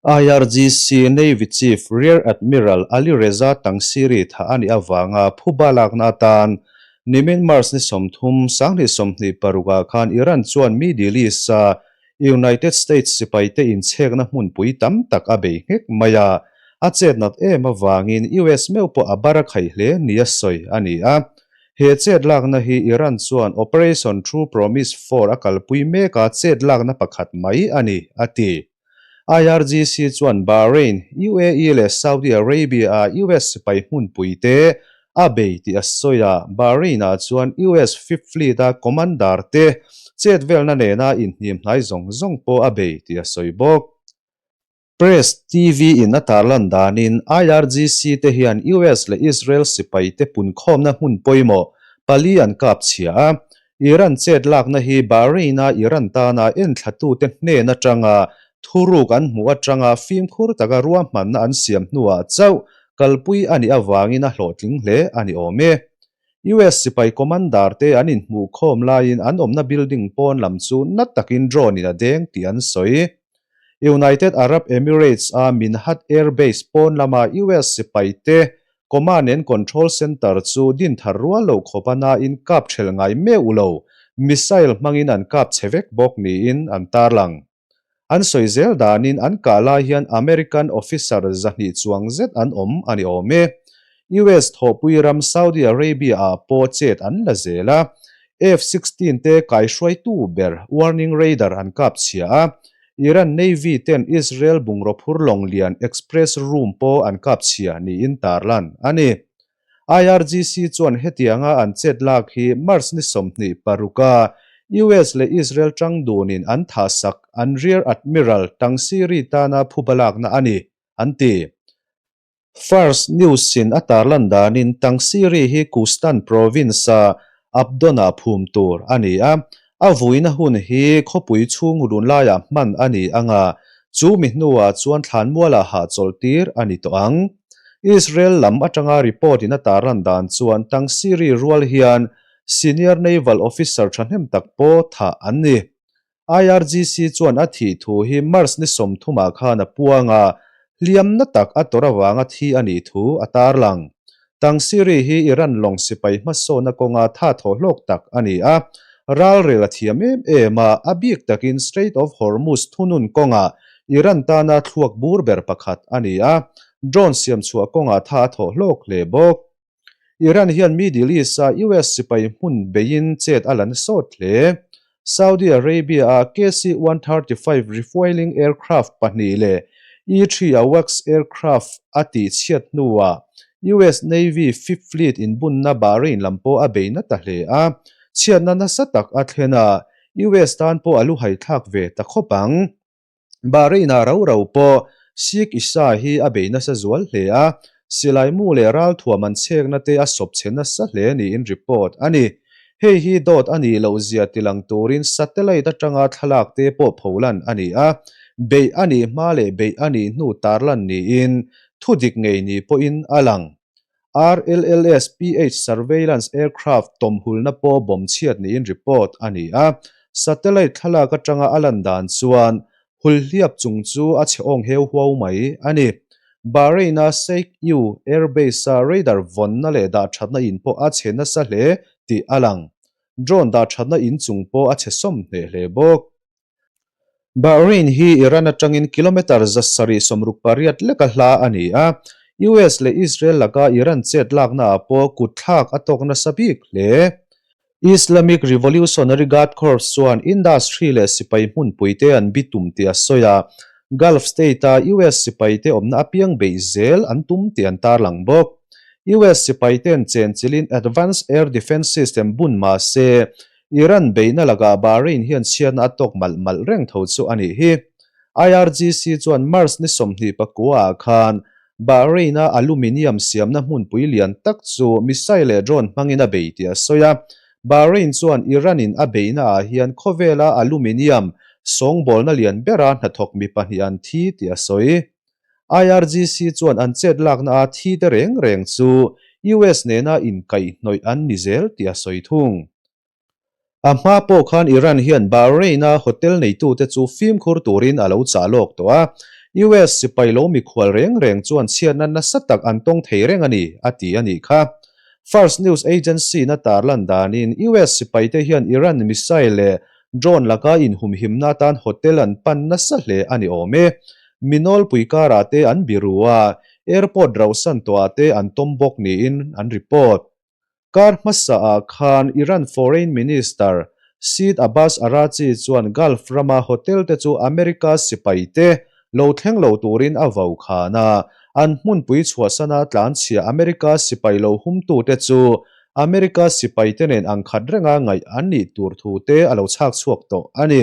IRGC Navy Chief Rear Admiral Ali Reza Tangsiri thah a nih avanga phuba lakna atan nimin March ni 30, 2026 ah khan Iran chuan Middle East-a United States sipaite inchhekna hmunpui tam tak a bei nghek mai a, a chet nat em avangin US meuh pawh a bar a khaih hle nia sawi a ni a. He chet lakna hi Iran chuan Operation True Promise 4 a kalpui mek a chet lakna pakhat mai a ni, a ti. IRGC chuan Bahrain, UAE leh Saudi Arabia-a US sipai hmunpuite a bei tih a sawi a, Bahrain-ah chuan US Fifth Fleet-a commander te chet velna nena inhnim hnai zawng zawng pawh a bei tih a sawi bawk. Press TV-in a tarlan danin IRGC te hian US leh Israel sipaite punkhawmna hmun pawimawh pali an kap chhia a, Iran chet lakna hi Bahrain-a Iran tana enthlatute hnen atanga thuruk an hmuh atanga fimkhur taka ruahmanna an siam hnuah chauh kalpui a nih avangin a hlawhtling hle a ni awm e. US sipai commander te an inhmuhkhawm laiin an awmna building pawn lam chu na takin drone in a deng tih an sawi. United Arab Emirates-a Minhad Air Base pawn lama US sipai te Command and Control Centre chu din thar rual lo khawp a nain kap ṭhel ngai meuh lo, missile hmangin an kap chhe vek bawk niin an tarlang. An sawi zel danin an kah lai hian American officer 200 chuang zet an awm a ni awm e. US thawhpui ram Saudi Arabia-ah pawh chet an la zel a, F-16 te kaihruaitu ber warning radar an kap chhia a, Iran Navy ten Israel bungraw phur lawng lian Express Room pawh an kap chhia niin tarlan a ni. IRGC chuan hetianga an chet lak hi March ni 26 a US leh Israel tang dunin an thahsak an Rear Admiral Tangsiri tana phuba lakna a ni, an ti. Fars News-in a tarlan danin Tangsiri hi Kustan province-a Abdon-ah phum tur a ni a, a vuina hun hi khawpui chhung run laiah hman a ni ang a, chu mi hnuah chuan thlanmualah hahchawlh tir a ni tawh ang. Israel lam atanga report-in a tarlan dan chuan Tangsiri rual hian senior naval officer thahnem tak pawh thah an ni. IRGC chuan a thih thu hi March ni 30 ah khan a puang a, hliamna tak a tawrh avanga thi a nih thu a tarlang. Tangsiri hi Iran lawng sipai hmasawna kawnga tha thaw hlawk tak a ni a, ralrel a thiam em em a, a bik takin Strait of Hormuz thunun kawngah Iran tana thluak bur ber pakhat a ni a, drone siam chhuah kawngah tha a thawh hlawk hle bawk. Iran hian Middle East-a US sipai hmun beiin chet a la na sawt hle. Saudi Arabia-a KC-135 refuelling aircraft pahnih leh E-3 AWACS aircraft a tihchhiat hnuah US Navy Fifth Fleet inbunna Bahrain lam pawh a bei na ta hle a, chhiatna nasa tak a thlen a, US tan pawh a luhai thlak ve ta khawp ang. Bahrain-ah rau rau pawh Sheikh Issa hi a bei nasa zual hle a, silai mu leh ralthuam an chhekna te a sawp chhe nasa hle niin report a ni. Hei hi dawt a nih loh zia tilang turin satellite atanga thlalak te pawh pholan a ni a, beih a nih hma leh beih a nih hnu tarlan niin thudik ngei ni pawhin a lang. RLLS PH surveillance aircraft tawmhulna pawh bomb chhiat niin report a ni a, satellite thlalak atanga a lan dan chuan hulhliap chung chu a chhe awng heu huau mai a ni. Bahrain-a Sheikh U Air Base-a radar vawnna leh dahthatna in pawh a chhe nasa hle tih a lang. Drone dahthatna in chung pawh a chhe sawm hneh hle bawk. Bahrain hi Iran atangin kilometre 768 leka hla a ni a, US leh Israel laka Iran chet laknaah pawh kutthlak a tawk nasa bik hle. Islamic Revolutionary Guard Corps chuan industry leh sipai hmunpuite an bitum tih a sawi a, Gulf state-a US sipaite awmna apiang beih zel an tum tih an tarlang bawk. US sipaite'n chenchilhin Advanced Air Defense System bun mah se, Iran beihna lakah Bahrain hian chhiatna a tawk malh malh reng tho chu a nih hi. IRGC chuan March ni 29 ah khan Bahrain-a aluminium siamna hmunpui lian tak chu missile leh drone hmangin a bei tih a sawi a. Bahrain chuan Iran-in a beihna ah hian khawvela aluminium sawngbawlna lian bera hnathawk mi pahnih an thi tih a sawi. IRGC chuan an chet lakna a thi te reng reng chu US nena inkaihhnawih an ni zel tih a sawi thung. A hma pawh khan Iran hian Bahrain-a hotel neitute chu fimkhur turin a lo chah lawk tawh a. US sipai lo mikhual reng reng chuan chhiatna nasa tak an tawng thei reng a ni, a ti a nih kha. Fars News Agency-na tarlan danin US sipaite hian Iran missile leh drone laka inhumhimna atan hotel an pan nasa hle a ni awm e. Mi nawlpui karah te an biru a, airport rauhsan tawhah te an tawm bawk niin an report. Kar hmasaah khan Iran Foreign Minister Syed Abbas Araghchi chuan Gulf rama hotel te chu America sipai te lo thleng lo turin a vo khan a, an hmunpui chhuahsana tlanchhia America sipai lo humtute chu America sipai te nen ang khat renga ngaih an nih tur thu te a lo chhak chhuak tawh a ni.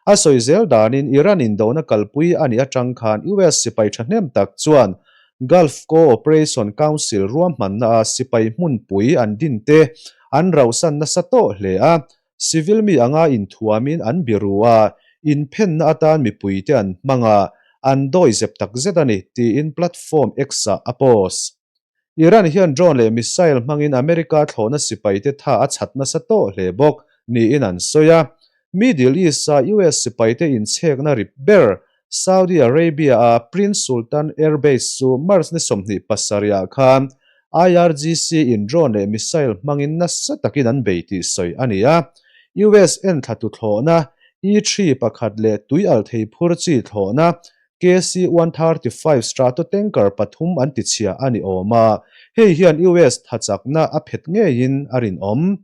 A sawi zel danin Iran indona kalpui a nih atang khan US sipai thahnem tak chuan Gulf Co-operation Council ruahmanna a sipai hmunpui an din te an rauhsan nasa tawh hle a, civil mi anga inthuamin an biru a, inphenna atan mipuite an hmang a, an dawi zep takzet a ni, tiin platform X-ah a post. Iran hian drone leh missile hmangin America thlawhna sipaite tha a chhat nasa tawh hle bawk niin an sawi a, Middle East-a US sipaite inchhekna rip ber Saudi Arabia-a Prince Sultan Air Base chu March ni 27 ah khan IRGC in drone leh missile hmangin nasa takin an bei tih sawi a ni a. US enthlatu thlawhna E-three pakhat leh tui al thei phur chi thlawhna KC-135 Stratotanker pathum an tichhia a ni awm a, hei hian US thachakna a phet ngeiin a rinawm.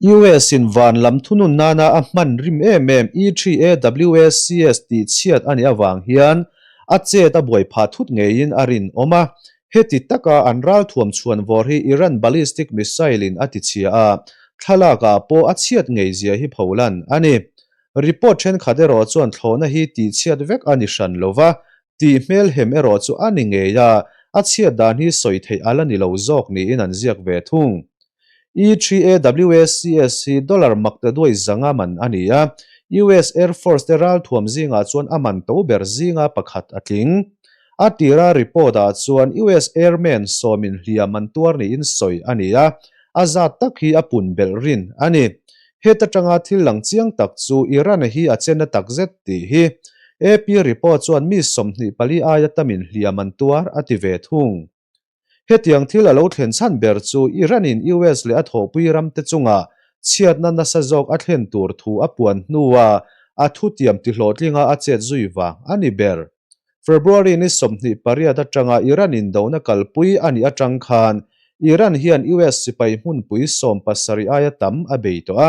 US in van lam thunun nana a hman rim em em E3AWACS tih chhiat a nih avang hian a chet a buai phah thut ngeiin a rinawm a. Heti taka an ralthuam chhuan vawr hi Iran ballistic missile in a tichhia a, thlalak ah pawh a chhiat ngei zia hi pholan a ni. Report thenkhat erawh chuan thlawhna hi tihchhiat vek a ni hran lova, tih hmelhem erawh chu a ni ngei a, a chhiat dan hi sawi theih a la ni lo zawk niin an ziak ve thung. E3AWACS hi dollar makta duai zanga man a ni a, US Air Force te ralthuam zingah chuan a man to ber zinga pakhat a tling. A tira report ah chuan US Airmen sawmin hliam an tuar niin sawi a ni a, a zat tak hi a pun belh rin a ni. Het atanga thil lang chiang tak chu Iran hi a che na takzet tih hi. AP report chuan mi 24 aia tamin hliam an tuar a ti ve thung. Hetiang thil a lo thlen chhan ber chu Iran-in US leh a thawhpui ramte chunga chhiatna nasa zawk a thlen tur thu a puan hnua a thutiam tihlawhtlinga a chet zui vang a ni ber. February ni 28 atanga Iran indona kalpui a nih atang khan Iran hian US sipai hmunpui 17 aia tam a bei tawh a,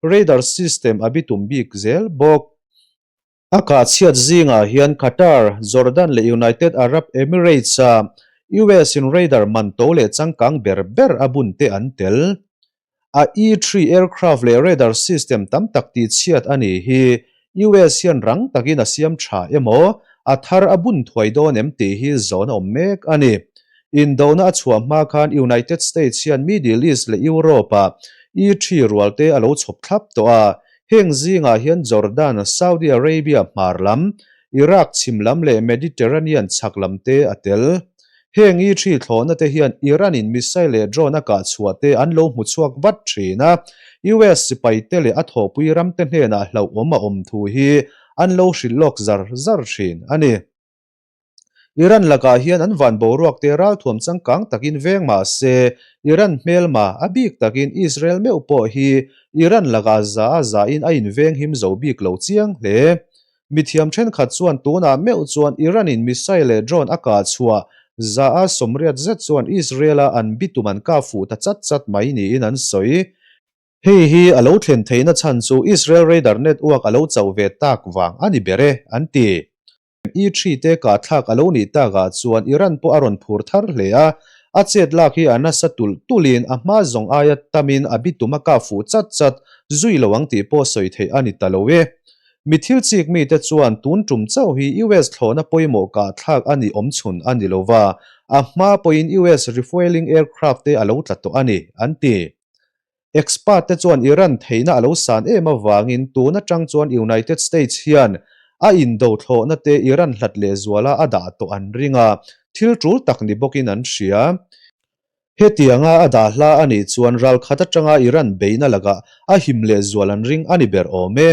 radar system a bitum bik zel bawk. A kahchhiat zingah hian Qatar, Jordan leh United Arab Emirates-a US in radar man to leh changkang ber ber a bun te an tel. A E-three aircraft leh radar system tam tak tihchhiat a nih hi US hian rang takin a siam tha emaw, a thar a bun thuai dawn em tih hi zawn a awm mek a ni. Indona a chhuah hma khan United States hian Middle East leh Europe-ah E-three rual te a lo chhawp thlap tawh a, Heng zingah hian Jordan, Saudi Arabia hmar lam, Iraq chhim lam leh Mediterranean chhak lam te a tel. Heng i thi thlawhna te hian Iran in missile leh drone a kah chhuah te an lo hmu chhuak vat thin a, US sipai te leh a thawhpui ram te hnenah hlauhawm a awm thu hi an lo hrilh lawk zar zar thin a ni. Iran lakah hian an van boruak te ralthuam changkang takin veng mah se, Iran hmelma, a bik takin Israel meuh pawh hi Iran lakah za a zahin a inveng him zo bik lo chiang hle. Mithiam thenkhat chuan tunah meuh chuan Iran-in missile leh drone a kah chhuah za a 80 zet chuan Israel-a an bitum an kah fuh ta chat chat mai niin an sawi. Hei hi a lo thlen theihna chhan chu Israel radar network a lo chauh ve tak vang a ni ber e, an ti. E-three te kahthlak a lo nih takah chuan Iran pawh a rawn phur thar hle a, a chet lak hi a nasa tulh tulhin a hma zawng aia tamin a bitum a kah fuh chat chat zui lo ang tih pawh sawi theih a ni ta lo e. Mi thil chik mite chuan tun tum chauh hi US thlawhna pawimawh kahthlak a nih awm chhun a ni lo va, a hma pawhin US refuelling aircraft te a lo tla tawh a ni, an ti. Expert te chuan Iran theihna a lo san em avangin tun atang chuan United States hian a indo thlawhna te Iran hlat lehzuala a dah tawh an ring a, thil tul tak ni bawkin an hria. Hetianga a dah hla a nih chuan ralkhat atanga Iran beihna lakah a him lehzual an ring a ni ber awm e.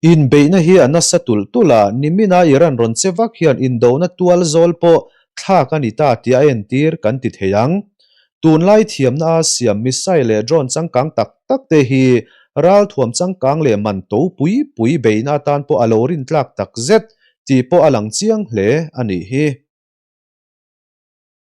Inbeihna hi a nasa tulh tulh a, nimina Iran rawn che vak hian indona tual zawl pawh thlak a ni ta tih a entir kan ti thei ang. Tunlai thiamna a siam missile leh drone changkang tak tak te hi ralthuam changkang leh man to pui pui beihna atan pawh a lo rintlak tak zet tih pawh a lang chiang hle a nih hi.